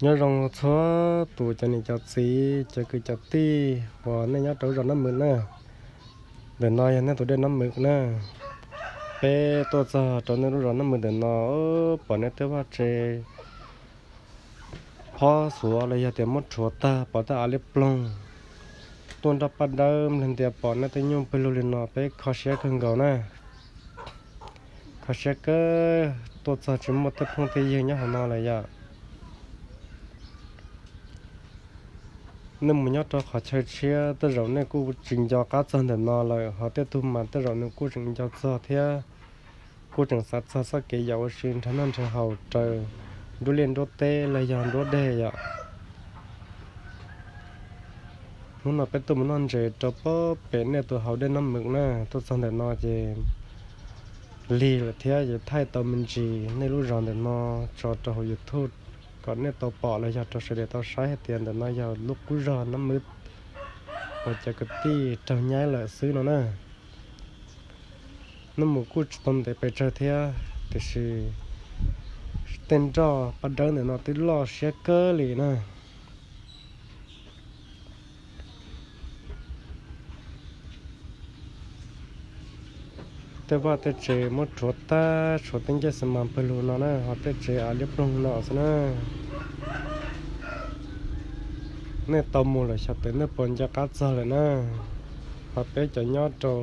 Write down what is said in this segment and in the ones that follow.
Nyob zoo txhua tus cov niam cov txiv, cov kwv cov tij uas nej nyob rau zos Nab Mws na. Ntawm no yog nej tus dej Nab Mws na. Peb tuaj txog rau nej lub zos Nab Mws ntawm no, pom nej tej vaj tse phob xuav los yog tias muab rhuav tag, pom tej av liab ploog tuaj nroj paj dawb nplog ntias, pom nej tej nyuj pawg lug li no peb kho siab kawg nkaus na. Kho siab kawg, tuaj txog tsis muaj tej phooj tej ywg nyob hauv no lawm yom. Nej mus nyob rau qhov chaw tshiab tej zaum nej kuj tsis nco qab txog ntawm no lawm, ho tej tug mas tej zaum nws kuj tseem nco txog thiab, kuj tseem xav txog txoj kev yam ua si nrhag noj nrhag haus raws nruab liaj nruab teb los yog nruab dej yom. Hnub no peb tuaj mus noj ntses rau pem nej tus hauv dej Nab Mws na, tuaj txog ntawm no ces lig lawm thiab ces thaij tau me ntsis nej lub zos ntawm no tso rau hauv YouTube kom nej tau pom los yog rau sawv daws tau saib hais tias ntawm no yog lub qub zog Nab Mws uas cov kwv tij raug nyaib lawm xwb no na. Nab Mws kuj tsis tau ntev pes tsawg thiab, tiam sis tej nroj paj dawb ntawm no twb loj siab kawg li na. Tej vaj tej tsev muab rhuav tag, tshuav tej ncej xi mas pawg lug no na, ho tej tsev av liab ploog no xwb na. Nej tau mus lawm xyov tes nej puas nco qab txog lawm na. Ho peb cov nyob rau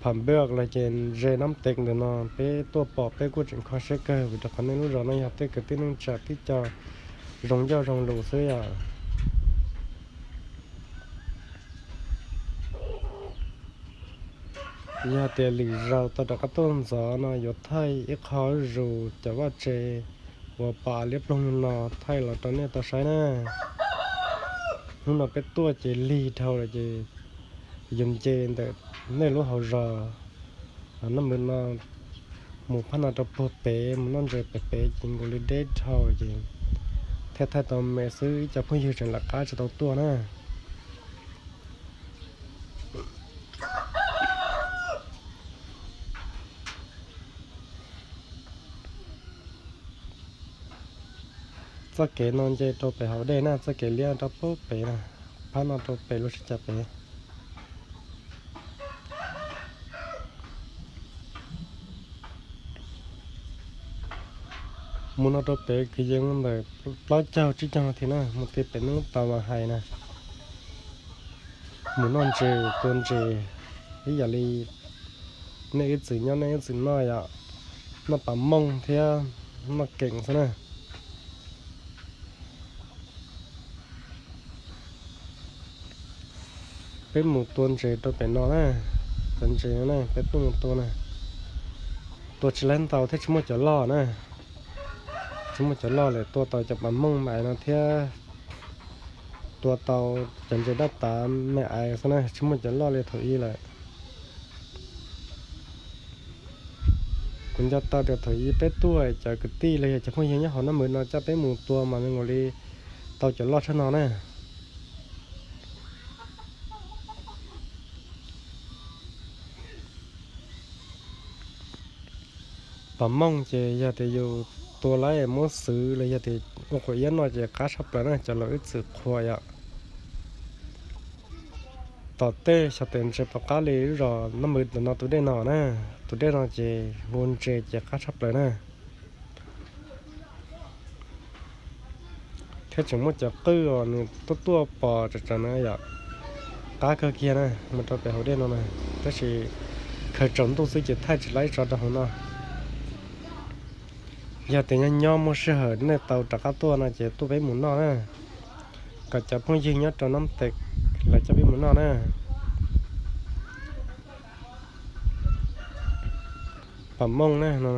Pham Npaj los ces ze Nab Tes ntawm no, peb tuaj pom peb kuj tseem kho siab kawg vim rau qhov nej lub zos no yog tej kwv tij neej tsa tib co zoo ncauj zoo lus xwb yom. Yog tias lwm zaus tau rov qab tuaj ntxov no yuav thaij ib qho zus cov vaj tse uas pom av liab ploog no thaij los rau nej tau saib na. Hnub no peb tuaj ces lig dhau lawm ces yus nce ntawm nej lub hauv zos Nab Mws no mus phab no rau puag pem mus noj ntses pem pem ces nkaus li deb dhau ces thiaj thaij tau me xwb, ib co phooj ywg tseem lawv qab tsis tau tuaj na. Txoj kev no nce rau pem hauv dej na, txoj kev liab rau puag pem na, phab no rau pem lub sib cav pem. Mus no rau pem kwv yees ntawm plaub caug tsib caug nas this na, mus ti pem hnub tau mas hais na. Mus noj ntses tua ntses ib yam li nej ib txwm nyob nej ib txwm noj yom, noj pas mooj thiab noj keem xwb na. Peb mus tua ntses rau pem no na, cov ntses no na peb tuaj mus tua na. Tua tsis laib ntau thiab tsis muaj cov loj na. Tsis muaj cov loj lawm, tua tau cov pas mooj me ais no thiab tua tau cov ntses dab tav me ais xwb na, tsis muaj cov loj li thaum ub lawm. Kuv nco tau tias thaum ub peb tuaj cov kwv tij los yog cov phooj ywg nyob hauv Nab Mws no coj peb mus tua mas nws nkaus li tau cov loj tshaj no na. Pas mooj ces yog tias yus tua lawm muab xwv los yog tias ua quav iab noj ces qab tshaj plaws na, cov laus ib txwm qhuas yom. Tom tej xyov tes ntses puas qab li lub zos Nab Mws ntawm no tus dej no na. Tus dej no ces hu ntses ces qab tshaj plaws na. Thiab tseem muaj cov qwj uas nws tuaj tuaj pos tsawv tsawv na yom. Qab kawg kiag na, mus rau pem hauv dej no na, tab sis khaws tsaus ntuj xwb ces thaij tsis laib tso rau hauv no. Yog tias nyob nyob muaj sij hawm nej tau rov qab tuaj no ces tuaj peb mus noj na, kom cov phooj ywg nyob rau Nab Tes lawv coj peb mus noj na. Pas mooj na no,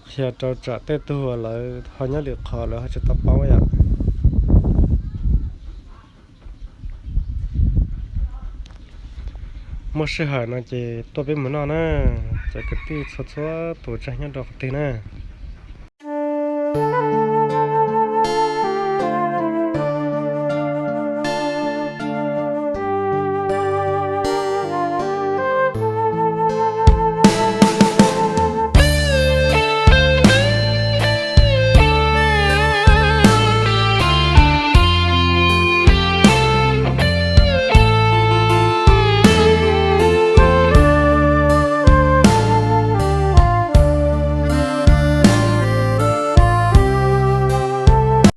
qhia rau tsam tej tug uas lawv ho nyob lwm qhov lawv ho tsis tau paub yom. Muaj sij hawm no ces tuaj peb mus noj na, cov kwv tij txhua txhua tus tsis hais nyob rau qhov twg na.